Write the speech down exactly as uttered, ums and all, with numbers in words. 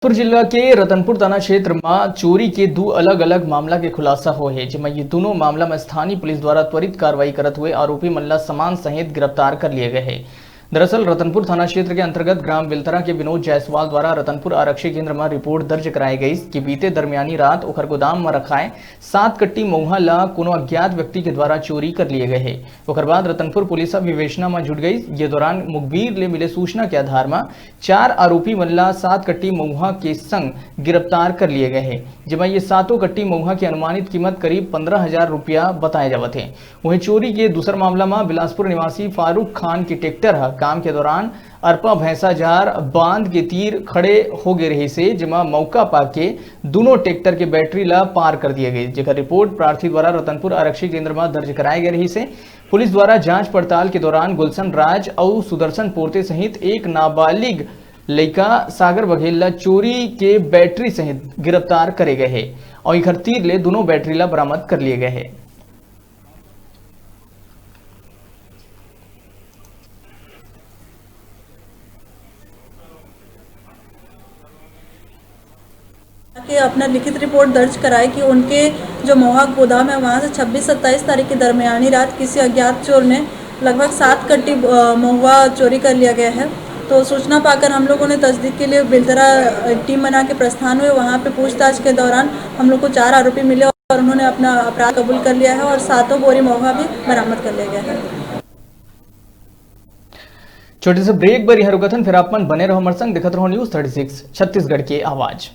बिलासपुर जिला के रतनपुर थाना क्षेत्र म चोरी के दू अलग-अलग मामला के खुलासा होए हे, जेमा ये दूनों मामला म स्थानीय पुलिस द्वारा त्वरित कार्रवाई करत हुए आरोपी मन ला सामान सहित गिरफ्तार कर लिए गए हे। दरअसल रतनपुर थाना क्षेत्र के अंतर्गत ग्राम बिलतरा के विनोद जायसवाल द्वारा रतनपुर आरक्षी केंद्र म रिपोर्ट दर्ज कराए गईस कि बीते दरमियानी रात ओखर गोदाम म रखाए सात कट्टी मउहा ला कोनो अज्ञात व्यक्ति के द्वारा चोरी कर लिए गए हे। ओकर बाद रतनपुर पुलिस ह विवेचना म जुट गई। ये दौरान मुखबिर ले मिले सूचना के आधार म चार आरोपी मन ला सात कट्टी मउहा के संग गिरफ्तार कर लिए गए हे, जेमा ये सातों कट्टी मउहा की अनुमानित कीमत करीब पंद्रह हजार रुपया बताए जावत हे। वहीं चोरी के दूसर मामला म बिलासपुर निवासी फारूक खान के ट्रैक्टर ह काम के दौरान अरपा भैंसाझार बांध के तीर खड़े हो गए रहिस हे, जेमा मौका पाके दूनों ट्रैक्टर के बैटरी ला पार कर दिए गए, जेकर रिपोर्ट प्रार्थी द्वारा रतनपुर आरक्षी केंद्र म दर्ज कराए गए रहिस हे। पुलिस द्वारा जांच पड़ताल के दौरान गुलशन राज अउ सुदर्शन पोर्ते सहित एक नाबालिग लइका सागर बघेल ला चोरी के बैटरी सहित गिरफ्तार करे गए हे और इखर तीर ले दोनों बैटरी ला बरामद कर लिए गए हे। के अपना लिखित रिपोर्ट दर्ज कराए कि उनके जो महुआ गोदाम है, वहाँ से छब्बीस सत्ताईस तारीख की दरमियानी रात किसी अज्ञात चोर ने लगभग सात कट्टी, अ, महुआ चोरी कर लिया गया है। तो सूचना पाकर हम लोगों ने तस्दीक के लिए बिलतरा, अ, टीम बना के प्रस्थान हुए। वहाँ पे पूछताछ के दौरान हम लोग को चार आरोपी मिले और उन्होंने अपना अपराध कबूल कर लिया है और सातों बोरी महुआ भी बरामद कर लिया गया है। छोटे से ब्रेक बर यहाँ रुकथन, फिर आप मन बने रहो हमारे संग, देखत रहो न्यूज़ थर्टी सिक्स छत्तीसगढ़ के आवाज़।